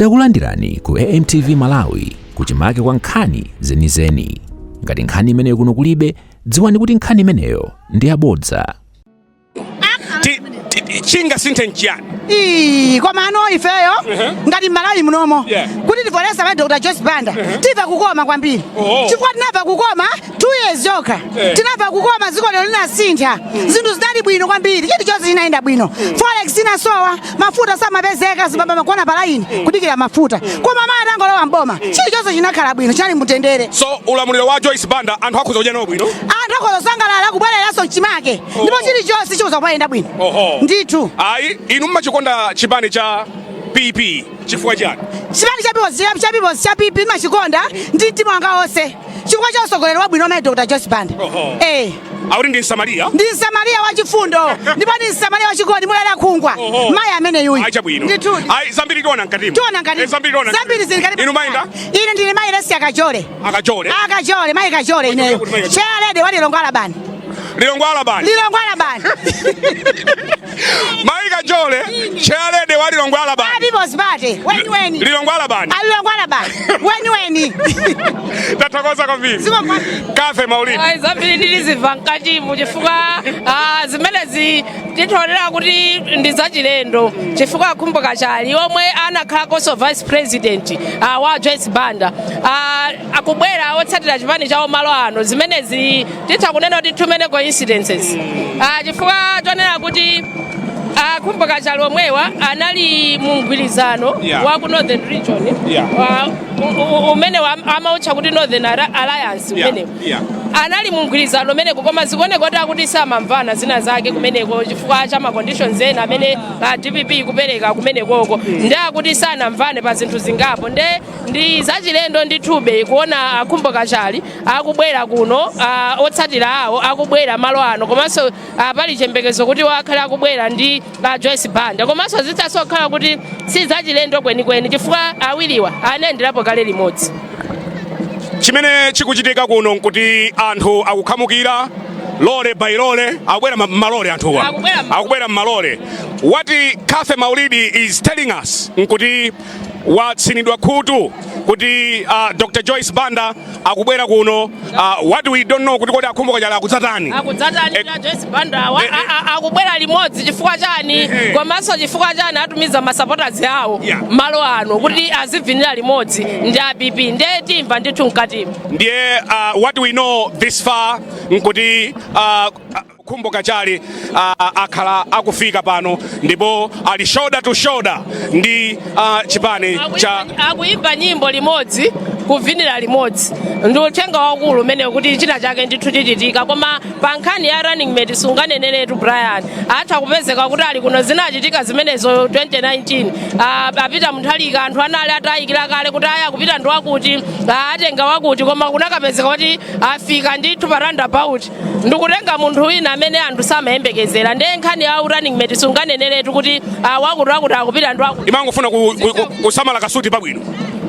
Takulandirani ku AMTV Malawi kuchimake kwa nkhani zenizeni. Ngati nkhani imeneyo kuno kulibe, dziwani kuti nkhani imeneyo ndi yabodza. Chingasinthe nchiyani? Ii, koma ano ifeyo ngati Mmalawi munomo kuti tivoteresa mai Dr. Joyce Banda, timva kukoma kwambiri chifukwa tinamva kukoma 2 years yokha. Tinamva kukoma, dziko lero linasintha, zinthu zinali bwino kwambiri, chilichonse chinayenda bwino, forex inasowa, mafuta samapezeka, azibambo amagona pa line kudikira mafuta. Koma mayi atangolowa mboma, chilichonse chinakhala bwino, chinali mtendere. So ulamuliro wa Joyce Banda anthu akhoza kudya nawo bwino? Anthu akhoza kusangalala, kubwereranso mchimake, ndipo chilichonse chikhoza kumayenda bwino ndithu. Ayi, inu mmachikonda chipani cha PP chifukwa chani? Chipani cha People's cha PP machikonda ndi mtima wanga wonse chifukwa cha utsogoleri wabwino wa mai Dr. Joyce Banda. Akuti ndi Msamariya. Ndi Msamariya wachifundo ndipo ndi Msamariya wachikondi, mulala khungwa mayi amene yuyi. Ayi, chabwino. Ndithu. Ayi, zambiri tiona mkatimo. Tiona mkatimo. Zambiri tiona. Zambiri zili mkatimo. Inu mayinda? Ine ndine mayi Lesi Akachole. Akachole. Akachole, mayi Kachole ineyo. Kuti mayi Kachole. Chairlady wa Lilongwe Urban. Lilongwe Urban. Lilongwe Urban. Mayi Kachole, chairlady wa Lilongwe Urban. A People's Party weni weni. Lilongwe Urban. A Lilongwe Urban weni weni. Tathokoza kwambiri. Zikomo kwambiri. Kafe Maulidi. Ayi, zambiri ndilizimva mkatimu chifukwa zimenezi titolera kuti ndi zachilendo chifukwa Khumbo Kachali omwe anakhalakonso vice president wa Joyce Banda akubwera otsatira chipani chawo malo ano. Zimenezi titha kunena kuti too many coincidences, chifukwa tonena kuti Khumbo Kachali omwewa anali mu mgwirizano wa ku Northern Region umene amautcha kuti Northern Alliance umenewo. Anali mu mgwirizano umeneko, koma zikuoneka kuti akuti samamvana zina zake kumeneko chifukwa cha ma conditions ena amene DPP ikupereka kumenekoko, ndi akuti sanamvane pa zinthu zingapo. Nde ndi zachilendo ndithube kuona Akhumbo Kachali akubwera kuno, otsatira awo akubwera malo ano, komanso pali chiyembekezo kuti wakhale akubwera ndi Joyce Banda. Komanso zithanso kukhala kuti si zachilendo kwenikweni chifukwa awiriwa anayenderapo kale limodzi. Chimene chikuchitika kuno nkuti anthu akukhamukira lole by lole, akubwera m'malole anthuwa. Akubwera m'malole. Akubwera m'malole. What Cathy Maulidi is telling us nkuti watsinidwa khutu kuti Dr. Joyce Banda akubwera kuno. What we don't know kuti kodi Akhumbo Kachali akudzatani? Akudzatani? Joyce Banda akubwera limodzi chifukwa chani? Komanso chifukwa chani atumiza masupporters awo malo ano kuti azivinira limodzi ndi a PP? Ndiye timva ndithu mkatimo. Ndiye what we know this far nkuti Khumbo Kachali akhala akufika pano ndipo ali shoulder to shoulder ndi chipani cha Akuyimba nyimbo limodzi, kuvinira limodzi, ndi uthenga waukulu umene kuti china chake ndithu chichitika. Koma pa nkhani ya running mate sunganeneretu, Brian. Atha kupezeka kuti ali kuno. Zinachitika zimenezo 2019, apita Mutharika, anthu anali atayikira kale kuti aya kupita ndi wakuti, atenga wakuti, koma kunakapezeka kuti afika ndithu pa roundabout ndikutenga munthu wina amene anthu samayembekezera. Ndiye nkhani ya running mate sunganeneretu kuti wakuti wakuti akupita ndi wakuti. Imangofuna kusamala kasuti pabwino,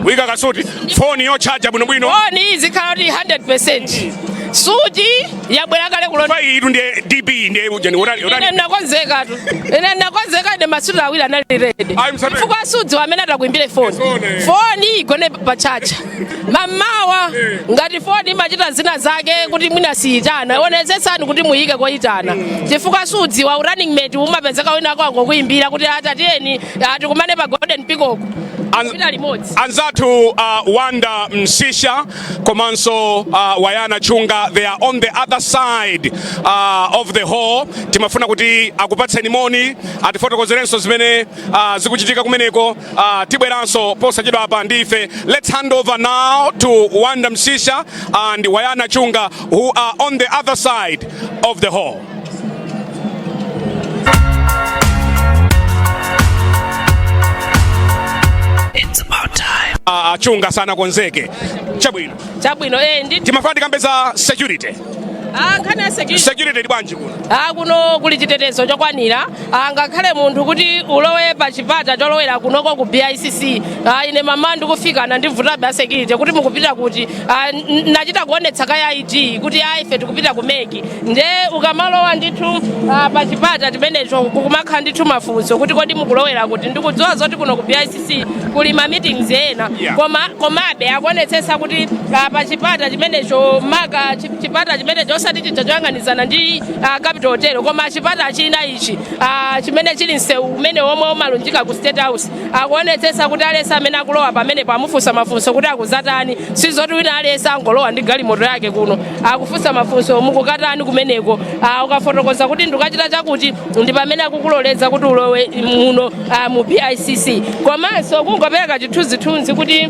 kuyika kasuti, foni yochaja bwinobwino. Foni izikhala kuti 100, suti yabwera kale kulonda. Fa itu ndiye DP, ndiye ujeni urani Ine urani. ndakonzekatu, ine ndakonzeka, ine masuti awiri anali ready. Ayi, msatenge. Chifukwa sudziwa amene atakuimbire foni. Foni. Foni igone pa charger mamawa. Ngati foni imachita zina zake kuti mwina siyitana, onetsetsani kuti muyike koyitana, chifukwa sudziwa. Running mate umapezeka wina ako angokuyimbira kuti atatiyeni atikumane pa Golden Peacock, kupita limodzi. Anzathu Wanda Msisha komanso Wayana Chunga, they are on the other side of the hall. Timafuna kuti akupatseni moni, atifotokozerenso zimene zikuchitika kumeneko. Tibweranso posachedwa apa ndife. Let's hand over now to Wanda Msisha and Wayana Chunga, who are on the other side of the hall. It's about time. Chunga sanakonzeke chabwino. Chabwino, ndi Timafuna tikambe za security. Ah, nkhani ya security. Security ili bwanji kuno? Ah, kuno kuli chitetezo chokwanira. Ah, ngakhale munthu kuti ulowe pa chipata cholowera kunoko ku BICC, ah, ine mama ndikufika nandivutabe a security kuti mukupita kuti. Ah, nachita kuonetsa kaya ID kuti ah, ife tikupita ku MEC. Nde ukamalowa ndithu, ah, pa chipata chimenecho kukumakhala ndithu mafunso kuti kodi mukulowera kuti. Ndikudziwa zoti kuno ku BICC kuli ma meetings ena, koma komabe akuonetsetsa kuti, ah, pa chipata chimenecho, maka chipata chimenecho osati chija choyang'anizana ndi Capital Hotel, koma chipata china ichi, chimene chili msewu umene omwe umalunjika ku State House, akuonetsetsa kuti aliyense amene akulowa pamenepo amufunsa mafunso kuti akuzatani. Sizoti wina aliyense angolowa ndi galimoto yake kuno. Akufunsa mafunso, mukukatani kumeneko? Ukafotokoza kuti ndikachita chakuti, ndi pamene akukuloleza kuti ulowe muno mu BICC. Komanso kungopereka chithunzithunzi kuti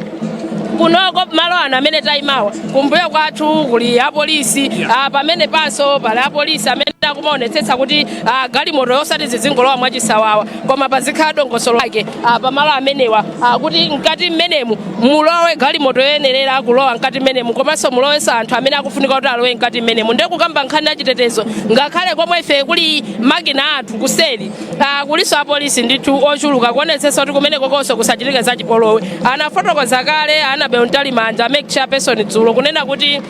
kunoko malo ano amene tayimawa, kumbuyo kwathu kuli apolisi. Pamene panso pali apolisi amene akumaonetsetsa kuti galimoto yosati zizingolowa mwachisawawa, koma pazikhala dongosolo lake pamalo amenewa, kuti mkati mmenemu mulowe galimoto yoyenerera kulowa mkati mmenemu, komanso mulowenso anthu amene akufunika kuti alowe mkati mmenemu. Ndiye kukamba nkhani ya chitetezo, ngakhale komwe ife kuli makina athu kuseri, kulinso apolisi ndithu ochuluka kuonetsetsa kuti kumeneko konso kusachitike zachipolowe. Anafotokoza kale Annabel Mtalimanja, MEC chairperson, dzulo kunena kuti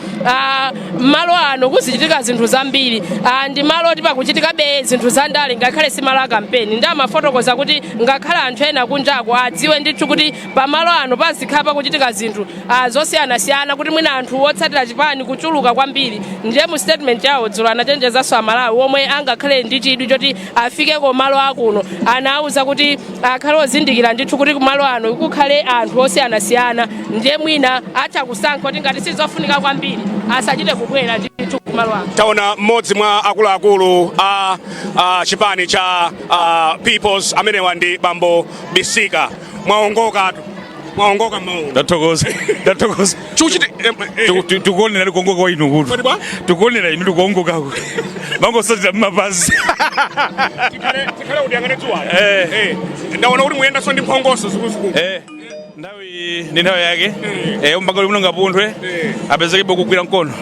malo ano kuzichitika zinthu zambiri. Ndi malo oti pakuchitikabe zinthu zandale, ngakhale si malo a kampeni. Ndi amafotokoza kuti ngakhale anthu ena kunjako adziwe ndithu kuti pamalo ano pazikhala pakuchitika zinthu zosiyanasiyana, kuti mwina anthu otsatira chipani kuchuluka kwambiri. Ndiye mu statement yawo dzulo anachenjezanso Amalawi omwe angakhale ndi chidwi choti afike kumalo akuno, anawuza kuti akhale ozindikira ndithu kuti kumalo ano kukhale anthu osiyanasiyana, ndiye mwina atha kusankha kuti ngati sizofunika kwambiri asachite kubwera ndithu kumalo ano. Taona mmodzi mwa akuluakulu a chipani cha Peoples, amenewa ndi bambo Bisika. Mwaongokatu, mwaongoka mmawu. Ndathokoza, ndathokoza. Chikuchiti Tikuonera likuongoka kwa inu kuti. Kodi bwa? Tikuonera inu likuongokako, mangosatira mmapazi. Tikhale kuti dzuwa. Eh. Ndaona kuti muyendanso ndi mphongoso zikuluzikulu. Eh, nthawi ndi nthawi yake. Eh, umbakali muno ngapunthwe apezeke kugwira mkono.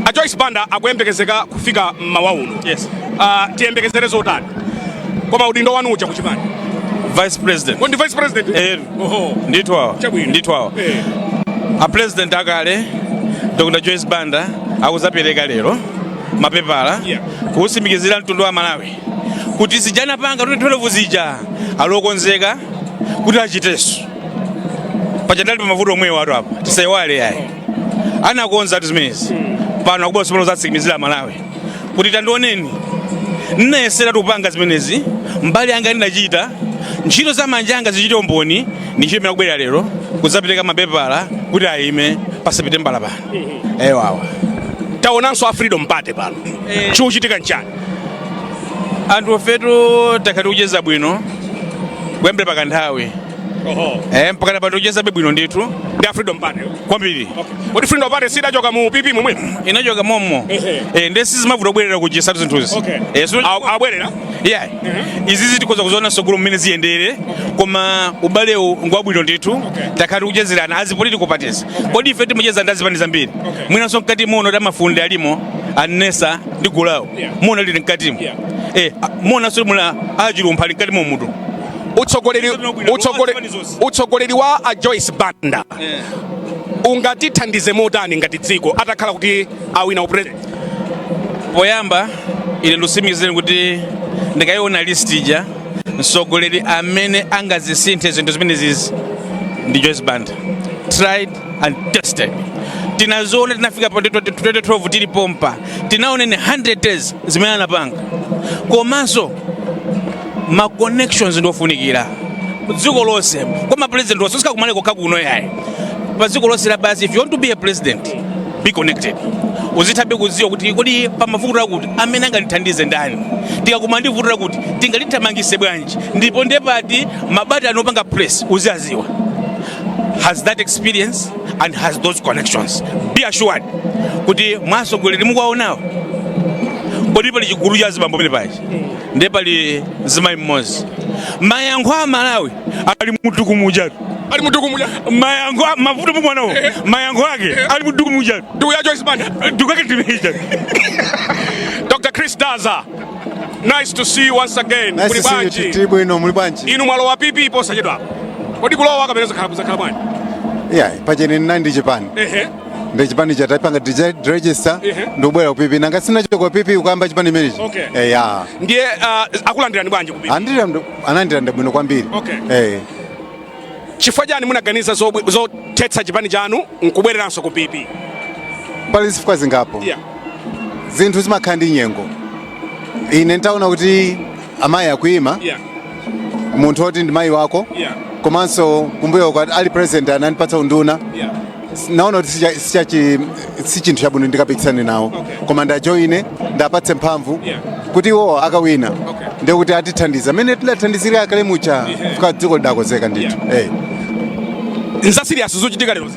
A Joyce Banda akuyembekezeka kufika mmawa uno. Yes. Tiyembekezere zotani? Koma udindo wanu uja kuchipani? Vice president. Ndi vice president? Eh. Oho. Ndithu awa. Chabwino. Ndithu awa. A president akale Dr Joyce Banda akuzapereka lero mapepala kuwutsimikizira mtundu wa Malawi kuti zijanapanga 2012 zija alokonzeka kuti achitenso. Pachatali pa mavuto omwewo atu apa, tisaiwale yayi, anakonza atu zimenezi. Pano akubwera tsopano zatsimikizira Malawi kuti tandioneni, nnayesera kupanga zimenezi, mbali yanga ndinachita, ntchito za manja anga zichite umboni. Ndi ntchito imene akubwera lero kudzapereka mapepala kuti ayime pa Sepitembala pano. Ewawa. Taonanso a Freedom Party pano, chikuchitika nchani? Anthu ofetu takhala tikucheza bwino kuyambira pakanthawi. Oho. Eh, mpakana pano tikuchezabe bwino ndithu. Ndi a Freedom Party? Kwambiri. Okay. Kodi Freedom Party sidachoka mu PP momwe? Inachoka mommo. Eh, nde sizimavuta kubwerera kuchisatu zinthuzi. Eh, so Abwerera? Yeah, izi zitikhoza kuziona sogolo mmene ziyendere, koma ubalewu ngwabwino ndithu. Takhala tikuchezerana as political parties. Kodi ife timacheza ndi azipani zambiri. Mwinanso mkati muno tamafunde alimo anesa ndi gulawo. Muno lili mkatimo. Eh, monanso muna achilumpha ali mkati momutu. Utsogoleri wa a Joyce Banda ungatithandize motani ngati dziko atakhala kuti awina upresident? Poyamba ine ndikutsimikizireni kuti ndikayiona list ija, mtsogoleri amene angazisinthe zinthu zimenezizi ndi Joyce Banda, tried and tested. Tinaziona, tinafika pa 2012 tili pompa, tinaona in 100 days zimene anapanga. Komanso ma connections ndiofunikira dziko lonse kwa ma president onse, osika kumale kokha kuno yayi, pa dziko lonse lapansi. If you want to be a president, be connected. Uzithabe kudziwa kuti kodi pa mavuto akuti amene angandithandize ndani, tikakuma ndi vuto lakuti tingalithamangise bwanji, ndipo ndepati mabati anopanga press uziaziwa. Has that experience and has those connections. Be assured kuti mwasogoleri mukuwaonawo, kodi pali chigulu cha azibambo pamene pachi, ndiye pali mzimayi mmodzi. Mayankho a Malawi ali mutuku mujatu. Ali mutuku muja. Mayankho mavuto mumwanawo, mayankho ake ali mutuku mujatu. Ndugu ya Joyce Banda. Tukake timeja. Dr. Chris Daza, nice to see you once again. Nice Muli to see you. bwanji? Tili bwino, muli bwanji? Inu mwalowa PP posachedwa. Kodi kulowa kapena zakhala bwanji? Yeah, pachene nina ndi chipani. Ndi chipani chatapanga register, ndikubwera ku PP. Nanga sinacho ku PP ukamba chipani imenechi. Okay. Eh, ya. Ndiye akulandirani bwanji ku PP? Anandiranda bwino kwambiri. Okay. Eh. Chifukwa chani munaganiza zothetsa chipani chanu nkubwereranso ku PP? Pali zifukwa zingapo. Zinthu zimakhala ndi nyengo. Ine ntaona kuti amayi akuyima, munthu oti ndi mayi wako, komanso kumbuyo kwa ali president anandipatsa unduna. Naona kuti si chinthu chabwino ndikapikisane nawo. Koma ndajoine, ndapatse mphamvu kuti iwowo akawina, ndiye kuti atithandiza amene tidathandizira akale mucha, fika dziko lidakozeka ndithu. Eh. Nza serious zochitika lero.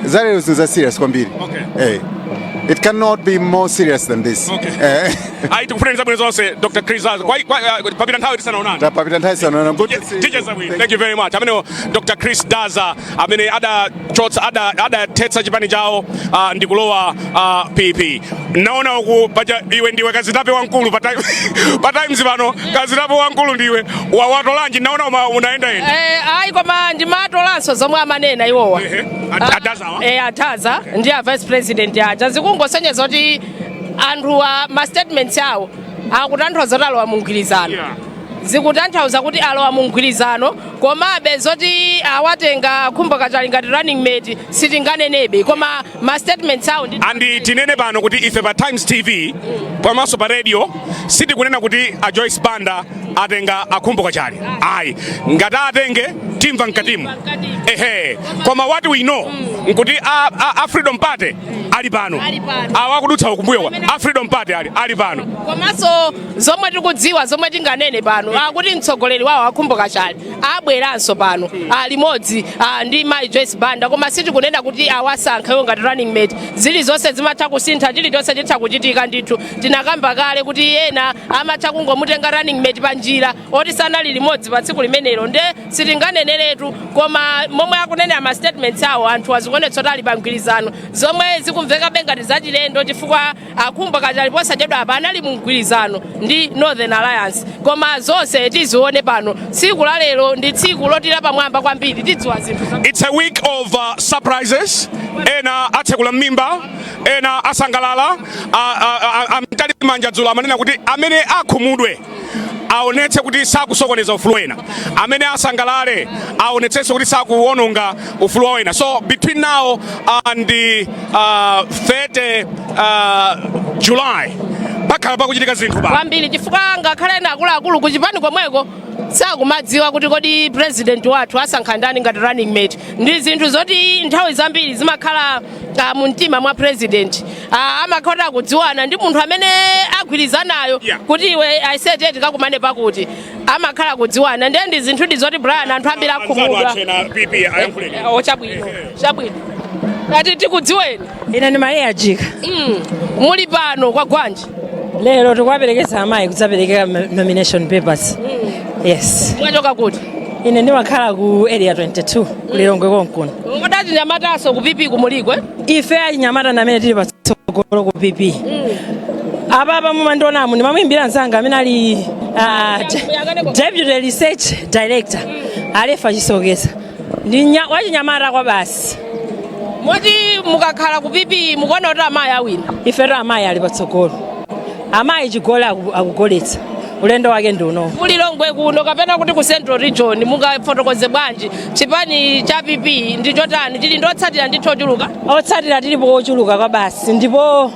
Zalero za serious kwambiri. Eh. It cannot be more serious than this. Okay. Eh. Ayi, tikufuneni zabwino zonse, Dr. Chris Daza. Papita nthawi tisanaonane. Tapapita nthawi tisanaonane. Good to see you. Teachers zabwino. Thank you very much. Amene Dr. Chris Daza amene adachotsa adathetsa chipani chawo ndi kulowa PP. Naona uku paja iwe ndiwe kazitape wamkulu pa Times pano, kazitape wamkulu ndiwe. Watolanji naona unaenda enda. Eh, ayi, koma ndimatolanso zomwe amanena iwowa. Ehe. Adazawa. Eh, Adaza ndi a vice president aja zikungosonyeza kuti anthuwa ma statements awo akutanthauza kuti alowa mu mgwirizano. Zikutanthauza kuti alowa mu mgwirizano, komabe zoti awatenga Khumbo Kachali ngati running mate sitinganenebe, koma ma statements awo ndi And tinene pano kuti ife pa Times TV pamaso pa radio sitikunena kuti a Joyce Banda atenga Akhumbo Kachali, ayi. Ngati atenge, timva mkatimu. Ehe, koma what we know nkuti a Freedom Party ali pano. Ali pano. Awa akudutsa kumbuyo, a Freedom Party ali pano. Komanso zomwe tikudziwa, zomwe tinganene pano, akuti mtsogoleri wawo Akhumbo Kachali abweranso pano limodzi ndi mayi Joyce Banda, koma sitikunena kuti awasankha iwo ngati running mate. Zilizonse zimatha kusintha, chilichonse chitha kuchitika ndithu. Tinakamba kale kuti ena amatha kungomutenga running mate pa njira oti sanali limodzi pa tsiku limenelo, nde sitinganeneretu. Koma momwe akunenera ma statements awo, anthu azikuonetsa kuti ali pa mgwirizano, zomwe zikumveka ngati zachilendo, chifukwa Akhumbo Kachali posachedwa apa anali mu mgwirizano ndi Northern Alliance. Koma zonse tizione pano. Tsiku la lero ndi tsiku lotira pamwamba kwambiri, tidziwa zinthu It's a week of surprises. Ena atsekula m'mimba, ena asangalala. Amtali manja dzulo amanena kuti amene akhumudwe aonetse kuti sakusokoneza ufulu wena, amene asangalale aonetsenso kuti sakuwononga ufulu wa wena. So between now and the 30 July pakhala pakuchitika zinthu pa Kwambiri, chifukwa ngakhale na akuluakulu kuchipani komweko sakumadziwa kuti kodi president wathu asankha ndani ngati running mate. Ndi zinthu zoti nthawi zambiri zimakhala mu mtima mwa president. Amakhala akudziwana ndi munthu amene agwirizanayo kuti iwe aisete tikakumane pakuti amakhala kudziwana. Ndiye ndi zinthu ndi zoti, Brian, anthu ambiri akhumudwa. Achena PP ayankhuleni. Oh, chabwino, chabwino. Ati tikudziweni. Ine ndi Maria Jika. Muli pano kwa gwanji? Lero tikuwaperekeza amayi kudzapereka nomination papers. Yes. Mwachoka kuti? Ine ndimakhala ku Area 22 ku Lilongwe konkuno. Kodi achinyamataso ku PP kumulikwe? Ife achinyamata ndi amene tili patsogolo ku PP. Apapa mumandionamu ndimamuyimbira mzanga amene ali deputy research director, Alefa Chisokeza. Ndi wachinyamata kwa basi. Moti mukakhala ku PP mukuona kuti amayi awina? Ifeto amayi ali patsogolo. Amayi chigoli akugoletsa. Ulendo wake ndi uno. Mulilongwe kuno kapena kuti ku Central Region mungafotokoze bwanji chipani cha PP ndi chotani, chili ndotsatira ndithu ochuluka? Otsatira tilipo ochuluka kwa basi, ndipo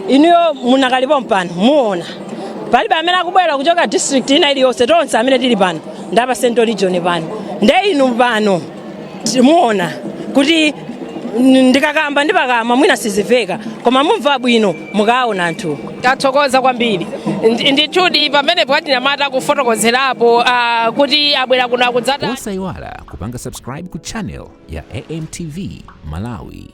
inuyo munakalipo mpano muona palibe amene akubwera kuchoka district ina iliyonse. Tonse amene tili pano ndapa Central Region pano. Nde inu pano muona kuti ndikakamba ndipakamwa mwina sizimveka, koma mumva bwino mukaona anthu. Tathokoza kwambiri. Ndithudi pamenepo achinyamata kufotokozerapo kuti abwera kuno akudzata. Osayiwala kupanga subscribe ku channel ya AMTV Malawi.